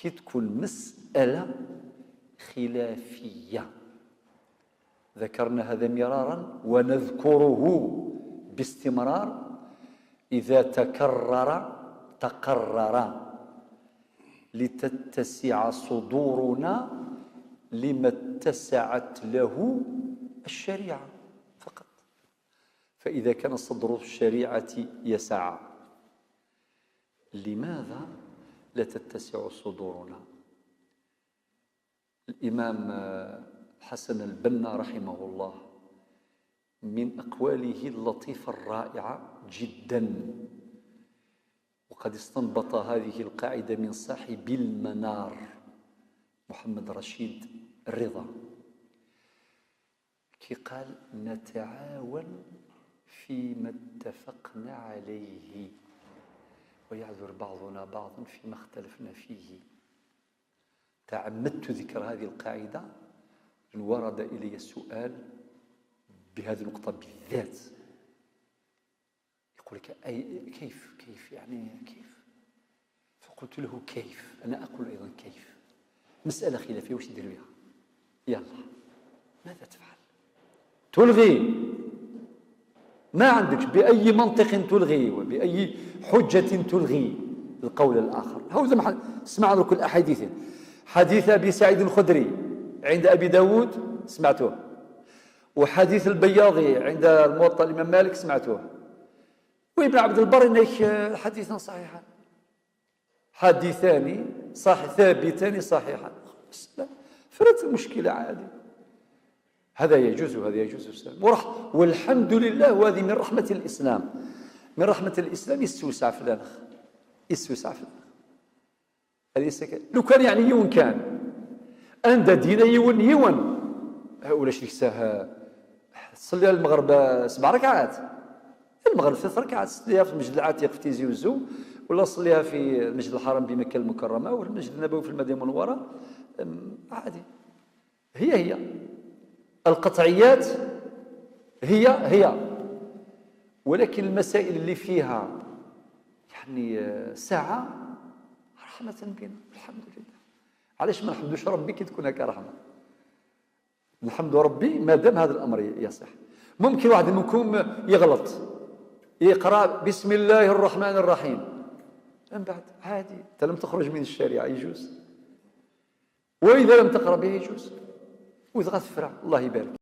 كي تكون مسألة خلافية. ذكرنا هذا مرارا ونذكره باستمرار. إذا تكرر تقرر، لتتسع صدورنا لما اتسعت له الشريعة فقط. فإذا كان صدر الشريعة يسع، لماذا لا تتسع صدورنا؟ الإمام حسن البنا رحمه الله من أقواله اللطيفة الرائعة جدا، وقد استنبط هذه القاعدة من صاحب المنار محمد رشيد الرضا، كي قال: نتعاون فيما اتفقنا عليه ويعذر بعضنا بعضا فيما اختلفنا فيه. تعمدت ذكر هذه القاعدة ورد إلي السؤال بهذه النقطة بالذات. يقول لك: أي كيف، كيف يعني كيف؟ فقلت له: كيف؟ أنا أقول أيضا كيف. مسألة خلافية، واش دير بها؟ يلا ماذا تفعل؟ تلغي؟ ما عندك بأي منطق تلغي وبأي حجة تلغي القول الآخر. هو اسمع لكل الأحاديث. حديث أبي سعيد الخدري عند أبي داود سمعته، وحديث البياضي عند الموطأ الإمام مالك سمعته، وابن عبد البر إنك حديثا صحيحا، حديثان صح ثابتان صحيحا، فرت المشكلة عادي. هذا يجوز وهذا يجوز، والحمد لله. وهذه من رحمة الإسلام، من رحمة الإسلام يستوسع فلان، يستوسع فلان. هذه لو كان يعني يون كان عند دينا يون يون ولا شريك ساه تصلي المغرب 7 ركعات، المغرب 3 ركعات، صليها في المسجد العتيق في تيزي وزو، ولا صليها في المسجد الحرام بمكة المكرمة، ولا المسجد النبوي في المدينة المنورة، عادي. هي هي القطعيات، هي هي، ولكن المسائل اللي فيها يعني ساعة رحمة بنا، الحمد لله. علاش ما نحمدوش ربي كي تكون هكا رحمة؟ نحمد ربي ما دام هذا الأمر يصح. ممكن واحد منكم يغلط، يقرأ بسم الله الرحمن الرحيم، من بعد عادي، أنت لم تخرج من الشريعة، يجوز. وإذا لم تقرأ به يجوز، وإذا غتفرع الله يبارك.